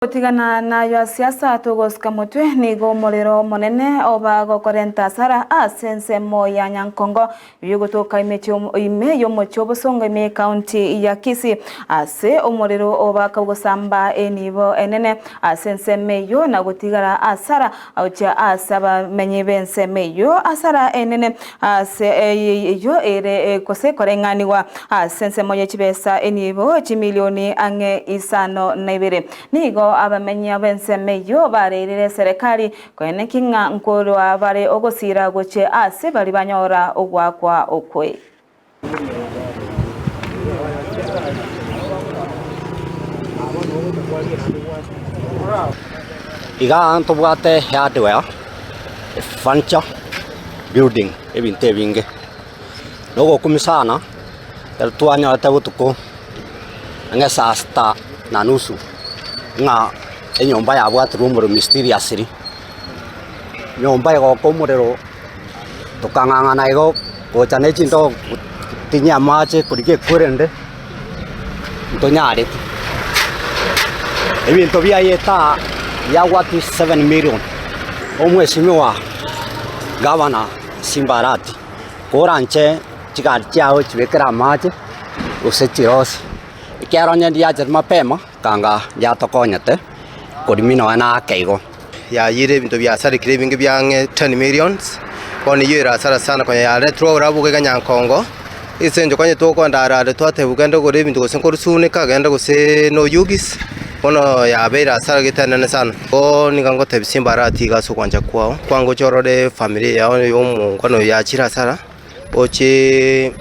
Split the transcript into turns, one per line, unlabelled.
Gotigana nayo ase asato gosuka motwe nigo omorero omonene oba gokorenta asara ase ensemo ya Nyankongo bigotoka emechie ime y'omochie obosongo ime y'ecounty ya Kisii ase omorero oba kogosamba enibo enene ase ensemo eyio na gotigara asara gochia ase abamenyi b'ensemo eyio asara enene ase eyio ere gose koreng'anigwa ase ensemo ye chibesa enibo chimilioni ang'e 52. Nigo abamenyi b'ensemo eyio bareirire eserekari koeneki ng'a nkorwa bare ogosira gochia ase baria banyora ogoakwa okwe.
Igaa ntobwate hardware, furniture, building, ebinto ebinge. Na ogokumia sana, ekero twanyorete botuko ang'e saa sita na nusu, ng'a enyomba yabwatirwe omorero mysteriously, nyomba egoka omorero tokang'ang'ana igo gocha ne chindoo gotinyia amache korigia ekwerende, ntonyareti. Ebinto biaye etaa biagwatwa 7 million, omwesimigwa gavana Simba Arati, koranche chigari chiago chibekere amache gose chirosi, ekiagera onye ndiachete mapema kanga yatokonyete korimi nonya na ake igo.
Yayire ebinto biasarekire ebinge bia ang'e 10 millions, bono eyio ere hasara sana konya yaretirwe oborabu boka iga Nyankongo, ase eng'encho konya tokoenda are are twatebiwa genda ogore ebinto gose nkorusunika genda gose na oyugis, bono yabeire hasara gete enene sana. Bo nigo ngotebia Simba aratiga ase ogwancha kwao, kwangocha orore efamiri yao ya omongwana oyo yachire hasara, oche.